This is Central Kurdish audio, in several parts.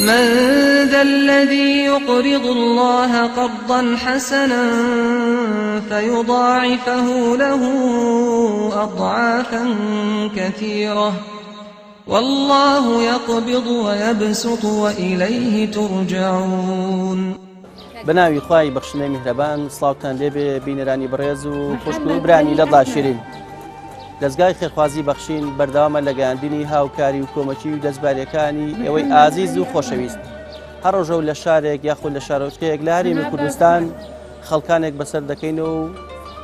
من ذا الذي يقرض الله قرضا حسنا فيضاعفه له أضعافا كثيرة والله يقبض ويبسط وإليه ترجعون. بەناوی خوای بەخشندەی میهرەبان سڵاوتان لێبێ بینەرانی بەڕێز و خوشک و برانی لە دڵاشیرین. دەزگای خێرخوازی بەخشین بەردەوامە لە گەیاندنی هاوکاری و کۆمەکی و دەستباریەکانی ئێوەی ئازیز و خۆشەویست. هەر ڕۆژە و لە شارێک یاخود لە شارۆچکەیەک لە هەرێمی کوردستان خەڵکانێک بەسەر دەکەینەوە و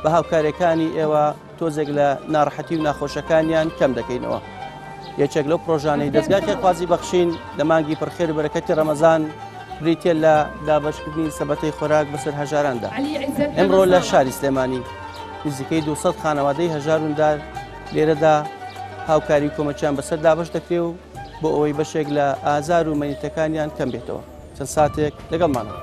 بە هاوکاریەکانی ئێوە تۆزێک لە ناڕەحەتی و ناخۆشەکانیان کەم دەکەینەوە. یەکێک لەو پرۆژانەی دەزگای خێرخوازی بەخشین لە مانگی پڕخێر و بەرەکەتی ڕەمەزان بریتیە لە دابەشکردنی سەبەتەی خۆراک بەسەر هەژاراندا. ئەمڕۆ لە شاری سلێمانی نزیکەی 200 خانەوادەی هەژار و ندار لێرەدا هاوکاری و کۆمەکیان بەسەر دابەش دەکرێ و بۆ ئەوەی بەشێک لە ئازار و مەینەتەکانیان کەم بێتەوە. چەند ساتێک لەگەڵمانە.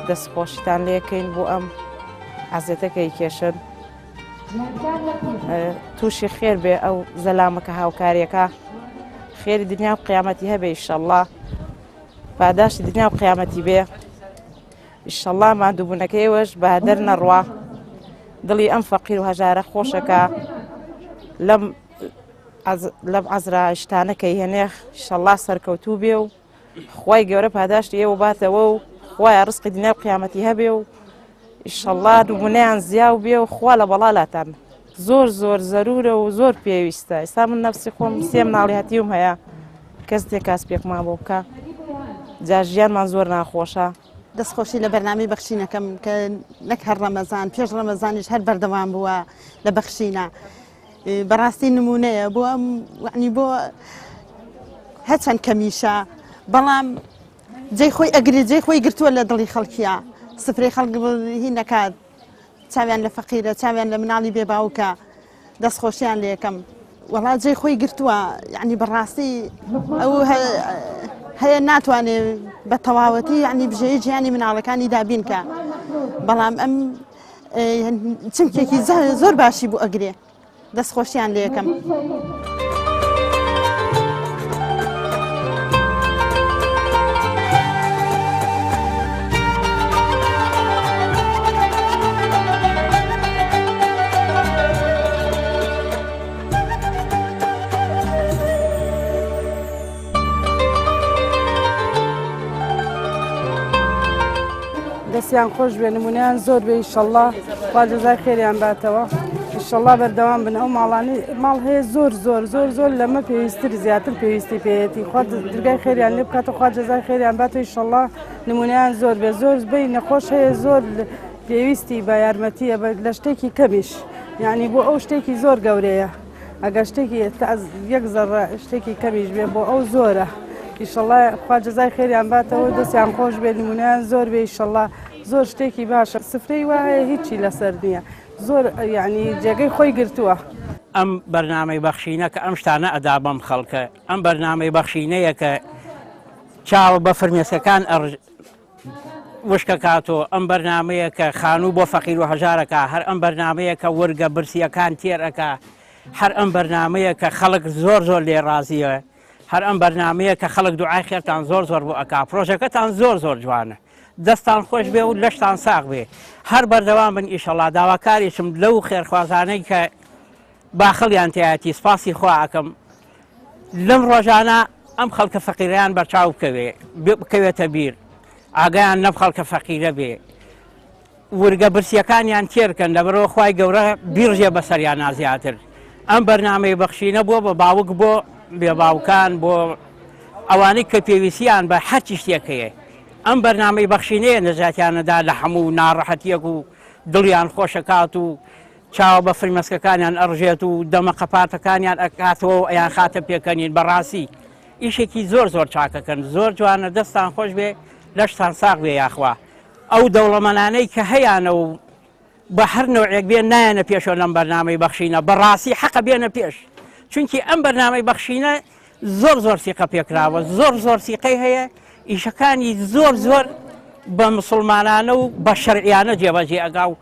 دەستخۆشیتان لێکەین بۆ ئەم عەزێتەکەی کێشن تووشی خێر بێ ئەو زەلامەکە هاوکاریەکە خێری دنیا و قیامەتی هەبێ ئیشەڵڵا پاداشتی دنیا و قیامەتی بێ ئیشەڵڵا ماندووبوونەکەی ئێوەش بە هەدەر نەڕوا دڵی ئەم فەقیر و هەژارە خۆشەکە لەم لەم عەزرا شتانە کە هێنێ ئیشەڵڵا سەرکەوتوو بێ و خوای گەورە پاداشتی ئێوە باتەوە و خوایە ڕزقی دنیا و قیامەتی هەبێ و ئیشەڵڵا نمونەیان زیاو بێ و خوا لە بەڵا لاتان زۆر زۆر زەرورە و زۆر پێویستە ئێستا من نەفسی خۆم سێ مناڵی هەتیوم هەیە کەس تێ کاس پێکمان بۆ بکە جا ژیانمان زۆر ناخۆشە. دەستخۆشی لە بەرنامەی بەخشینەکەم کە نەک هەر ڕەمەزان پێش ڕەمەزانیش هەر بەردەوام بووە لە بەخشینە بەڕاستی نمونەیە بۆ ئەم وعنی بۆ هەچەند کەمیشە بەڵام جێی خۆی ئەگری جێی خۆی گرتووە لە دڵی خەڵکیە سفرەی خەڵک هی نەکات چاویان لە فەقیرە چاویان لە مناڵی بێ باوکە دەست خۆشیان لێکەم وەڵا جێی خۆی گرتووە یعنی بەڕاستی ئەو هەیە ناتوانێ بە تەواوەتی یعنی بژێوی ژیانی مناڵەکانی دابینکە بەڵام ئەم چمکێکی زۆر باشی بۆ ئەگرێ دەستخۆشیان لێکەم. دەستیان خۆش بێ نمونەیان زۆر بێ ئیشەڵڵا خوا جەزای خێریان باتەوە ئیشەڵڵا بەردەوام بن ئەو ماڵانی ماڵ هەیە زۆر زۆر زۆر زۆر لەمە پێویستتر زیاتر پێویستی پێیەتی خوا درگای خێریان لێ بکاتەوە خوا جەزای خێریان باتەوە ئیشەڵڵا نمونەیان زۆر بێ زۆر بەی نەخۆش هەیە زۆر پێویستی بە یارمەتیە لە شتێکی کەمیش یعنی بۆ ئەو شتێکی زۆر گەورەیە ئەگەر شتێکی یەک زەڕە شتێکی کەمیش بێ بۆ ئەو زۆرە ئیشەڵا خوا جەزای خێریان باتەوە دەستیان خۆش بێ نمونەیان زۆر بێ ئیشەڵا زۆر شتێکی باشە سفرەی وا هەیە هیچی لەسەر نییە زۆر یعنی جێگەی خۆی گرتووە. ئەم بەرنامەی بەخشینە کە ئەم شتانە ئەدا بەم خەڵکە ئەم بەرنامەی بەخشینەیە کە چاوە بە فرمێسکەکان ئەڕ وشکەکاتۆ ئەم بەرنامەیە کە خانوو بۆ فەقیر و هەژارەکە هەر ئەم بەرنامەیە کە ورگە برسیەکان تێر ئەکا هەر ئەم بەرنامەیە کە خەڵک زۆر زۆر لێ ڕازیە هەر ئەم بەرنامەیە کە خەڵک دوعای خێرتان زۆر زۆر بۆ ئەکا پرۆژەکەتان زۆر زۆر جوانە دەستان خۆش بێ و لەشتان ساغ بێ هەر بەردەوام بن ئیشەڵا داواکاریشم لەو خێرخوازانەی کە باخڵیان تیایەتی سپاسی خوا ئەکەم لەم ڕۆژانە ئەم خەڵکە فەقیرەیان بەرچاو بکەوێ بکەوێتە بیر ئاگایان لەم خەڵکە فەقیرە بێ ورگە برسیەکانیان تێرکەن لەبەرەوە خوای گەورە بیڕژێ بەسەریانا زیاتر ئەم بەرنامەی بەخشینە بۆ بە باوک بۆ بێ باوکان بۆ ئەوانەی کە پێویستیان بە هەرچی شتێک هەیە ئەم بەرنامەی بەخشینەیە نەجاتیانەدا لە هەموو ناڕەحەتیەک و دڵیان خۆشەکات و چاوە بە فرمێسکەکانیان ئەڕژێت و دەمە قەپاتەکانیان ئەکاتەوە و ئەیانخاتە پێکەنین بەڕاستی ئیشێکی زۆر زۆر چاکەکەن زۆر جوانە دەستان خۆش بێ لەشتان ساغ بێ یاخوا ئەو دەوڵەمەنانەی کە هەیانە و بە هەر نەوعێک بێ نایەنە پێشەوە لەم بەرنامەی بەخشینە بەڕاستی حەقە بێنە پێش. چونکی ئەم بەرنامەی بەخشینە زۆر زۆر سیقە پێکراوە، زۆر زۆر سیقەی هەیە، ئیشەکانی زۆر زۆر بە مسوڵمانانە و بە شەرعیانە جێبەجێ ئەگا و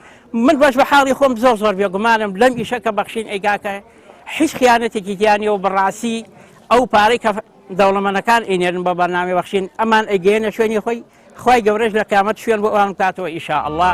من بەش بە حاڵی خۆم زۆر زۆر بێگومانم لەم ئیشە کە بەخشین ئەیگا کە هیچ خیانەتێکی تیا نییە و بەڕاستی ئەو پارەی کە دەوڵەمەنەکان ئەینێرن بۆ بەرنامەی بەخشین ئەمان ئەیگەیەنە شوێنی خۆی خوای گەورەش لە قیامەت شوێن بۆ ئەوان بکاتەوە ئیشا اللە.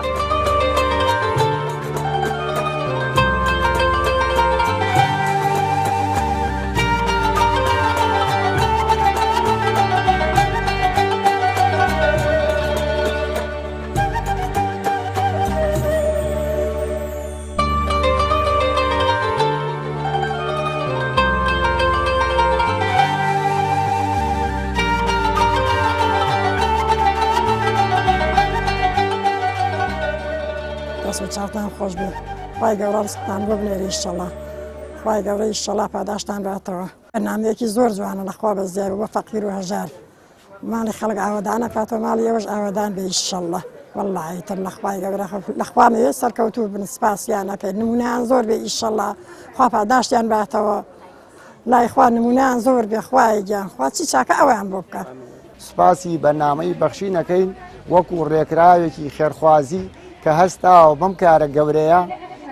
دەست و چاوتان خۆش بێت خوای گەورە ڕزقتان بۆ بنێرێ ئیشەڵا خوای گەورە ئیشەڵا پاداشتان باتەوە بەرنامەیەکی زۆر جوانە لەخوا بەزیاد بۆ فەقیر و هەژار ماڵی خەڵک ئاوەدان ئەکاتەوە ماڵی ئێوەش ئاوەدان بێ ئیشەڵا وەڵڵاهی تر لە خوای گەورە لە خوا مەوێ سەرکەوتوو بن سپاسیان ئەکەین نمونەیان زۆر بێ ئیشەڵا خوا پاداشتیان باتەوە لای خوا نمونەیان زۆر بێ خوایە گیان خوا چی چاکە ئەویان بۆ بکە. سوپاسی بەرنامەی بەخشین ئەکەین وەکو ڕێکراوێکی خێرخوازی کە هەستاوە بەم کارە گەورەیە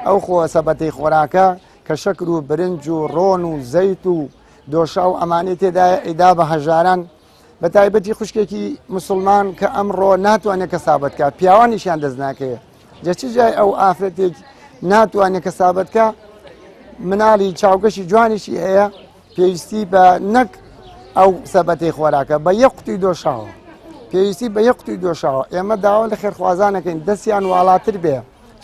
ئەو خۆ سەبەتەی خۆراکە کە شەکر و برنج و ڕۆن و زەیت و دۆشاو ئەمانەی تێدایە ئەیدا بە هەژاران بە تایبەتی خوشکێکی مسلمان کە ئەمڕۆ ناتوانێت کەسابەت کا پیاوانیشیان دەست ناکەوێت جە چ جای ئەو ئافرەتێک ناتوانێت کەسابەت کا مناڵی چاوگەشی جوانیشی هەیە پێویستی بە نەک ئەو سەبەتەی خۆراکە بە یەک قوتی دۆشاوە پێویستی بە یەک قوتی دۆشاوە ئێمە داوا لە خێرخوازانەکەین دەستیان واڵاتر بێ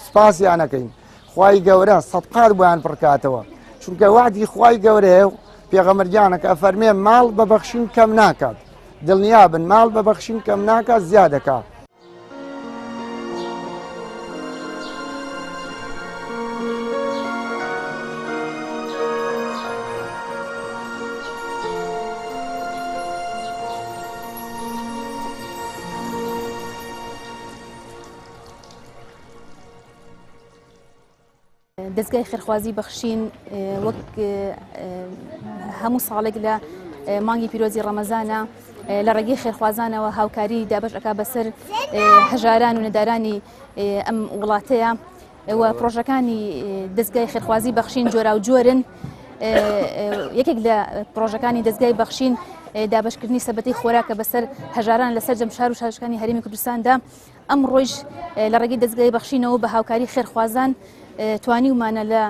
سوپاسیانەکەین خوای گەورە سەدقات بۆیان پڕکاتەوە چونکە وعدی خوای گەورەیە و پێغەمبەر گیانەکە ئەفەرمێ ماڵ بە بەخشین کەم ناکات دڵنیا بن ماڵ بە بەخشین کەم ناکات زیادەکا. دەزگای خێرخوازی بەخشین وەک هەموو ساڵێک لە مانگی پیرۆزی ڕەمەزانە لە ڕێگەی خێرخوازانەوە هاوکاری دابش ئەک بەسەر هەژاران و نەدارانی ئەم وڵاتەیە و پرۆژەکانی دەستگای خێرخوازی بەخشین جۆرا و جۆرن یەکێک لە پرۆژەکانی دەستگای بەخشین دابشکردنی سەبەتی خۆراکە بەسەر هەژاران لەسەر جەمشار و شارشکانی هەرێمی کوردستاندا ئەمڕۆیش لە ڕێگەی دەزگای بەخشینەوە بە هاوکاری خێرخوازان توانیومانە لە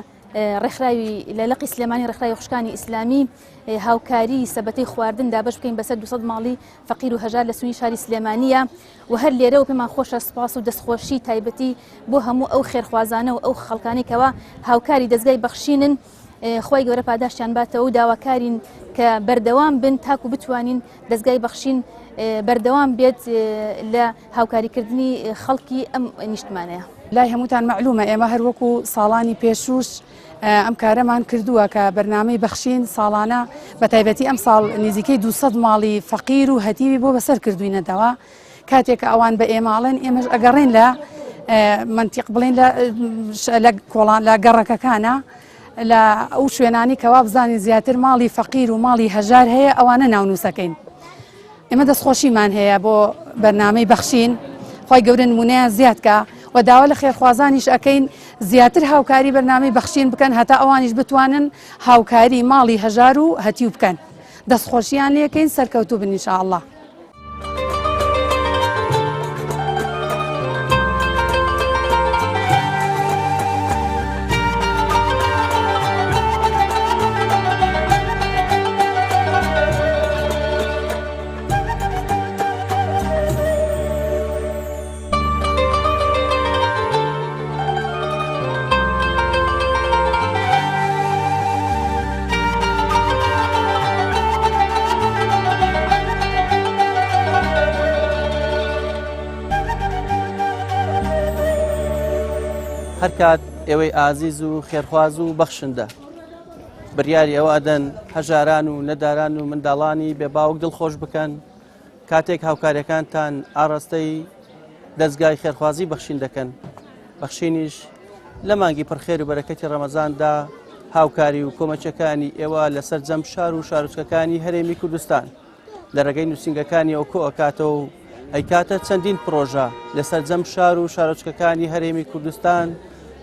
ڕێکخراوی لە لقی سلێمانی ڕێکخراوی خوشکانی ئیسلامی هاوکاری سەبەتەی خواردن دابەش بکەین بەسەر 200 ماڵی فەقیر و هەژار لە سنووری شاری سلێمانیە و هەر لێرەوە پێمان خۆشە سپاس و دەستخۆشی تایبەتی بۆ هەموو ئەو خێرخوازانە و ئەو خەڵکانی کەوا هاوکاری دەزگای بەخشینن خوای گەورە پاداشتیان باتەوە و داواکارین کە بەردەوام بن تاکو بتوانین دەزگای بەخشین بەردەوام بێت لە هاوکاریکردنی خەڵکی ئەم نیشتمانەیە. لای هەمووتان مەعلومە ئێمە هەر وەکو ساڵانی پێشووش ئەم کارەمان کردووە کە بەرنامەی بەخشین ساڵانە بە تایبەتی ئەم ساڵ نزیکەی 200 ماڵی فەقیر و هەتیوی بۆ بەسەر کردوینەتەوە کاتێک کە ئەوان بە ئێمە ئەڵێن ئێمەش ئەگەڕێن لە مەنتیق بڵێن لە کۆڵان لە گەڕەکەکانە لە ئەو شوێنانی کەوا بزانین زیاتر ماڵی فەقیر و ماڵی هەژار هەیە ئەوانە ناونووسەکەین ئێمە دەستخۆشیمان هەیە بۆ بەرنامەی بەخشین خی گەورە نمونەیان زیادکە و داوا لە خێرخوازانیش ئەەکەین زیاتر هاوکاری بەرنامەی بەخشین بکەن هەتا ئەوانیش بتوانن هاوکاری ماڵی هەژار و هەتیو بکەن دەستخۆشیان لەکەین سەرکەوتوو بن ان شاء الله. هەرکات ئێوەی ئازیز و خێرخواز و بەخشندە بڕیاری ئەوە ئەدەن هەژاران و نەداران و منداڵانی بێ باوک دڵخۆش بکەن کاتێک هاوکاریەکانتان ئاراستەی دەستگای خێرخوازی بەخشین دەکەن بەخشینیش لە مانگی پڕخێر و بەرەکەتی ڕەمەزاندا هاوکاری و کۆمەکیەکانی ئێوە لە سەرجەم شار و شارۆچکەکانی هەرێمی کوردستان لە ڕێگەی نووسینگەکانیەوە کۆئەکاتەوە و ئەیکاتە چەندین پڕۆژە لە سەرجەم شار و شارۆچکەکانی هەرێمی کوردستان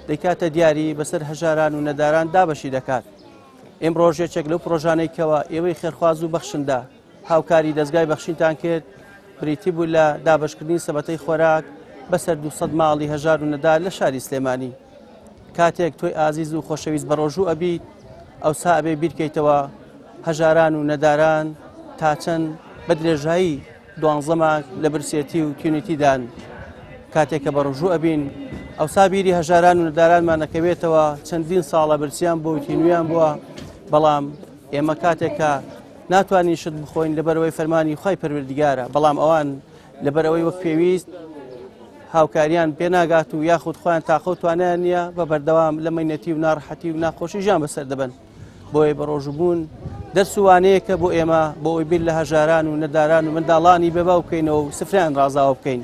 دەیکاتە دیاری بەسەر هەژاران و نەداران دابەشی دەکات. ئیمڕۆژ یەکێک لەو پڕۆژانەی کەوا ئێوەی خێرخواز و بەخشندە هاوکاری دەزگای بەخشینتان کرد بریتی بوو لە دابەشکردنی سەبەتەی خۆراک بەسەر 200 ماڵی هەژار و نەدار لە شاری سلێمانی. کاتێک تۆی ئازیز و خۆشەویست بەڕۆژوو ئەبیت ئەوسا ئەبێ بیرکەیتەوە هەژاران و نەداران تا چەند بە درێژایی دوانزە مانگ لە برسێتی و تینوتیدان. کاتێک کە بەڕۆژوو ئەبین ئەوسا بیری هەژاران و نەدارانمان ئەکەوێتەوە چەندین ساڵە برسیان بوو و تینویان بووە، بەڵام ئێمە کاتێک کە ناتوانین شت بخۆین لەبەرئەوەی فەرمانی خوای پەروەردگارە، بەڵام ئەوان لەبەرئەوەی وەک پێویست هاوکاریان پێناگات و یاخود خۆیان تاقە و توانیان نییە بە بەردەوام لە مەینەتی و ناڕەحەتی و ناخۆشی ژیان بەسەر دەبەن. بۆیە بە ڕۆژووبوون دەرس و وانەیەکە بۆ ئێمە بۆ ئەوەی بیر لە هەژاران و نەداران و منداڵانی بێباو بکەینەوە و سفرەیان ڕازاوە بکەین.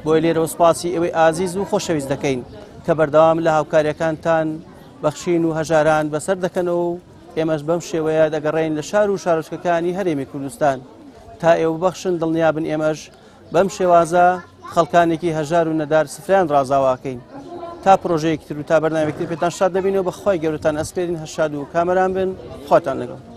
بۆیە لێرەوە سوپاسی ئێوەی ئازیز و خۆشەویست دەکەین کە بەردەوام لە هاوکاریەکانتان بەخشین و هەژاران بەسەر دەکەنەوە و ئێمەش بەم شێوەیە دەگەڕێین لە شار و شارۆچکەکانی هەرێمی کوردستان تا ئێوە ببەخشن دڵنیابن ئێمەش بەم شێوازە خەڵکانێکی هەژار و نەدار سفرەیان ڕازاواکەین تا پرۆژەیەکی تر و تا بەرنامەیەکی تر پێتان شاد دەبینەوە بە خوای گەورەتان ئەسپێرین هەر شاد و کامەران بن خواتان لەگەڵ.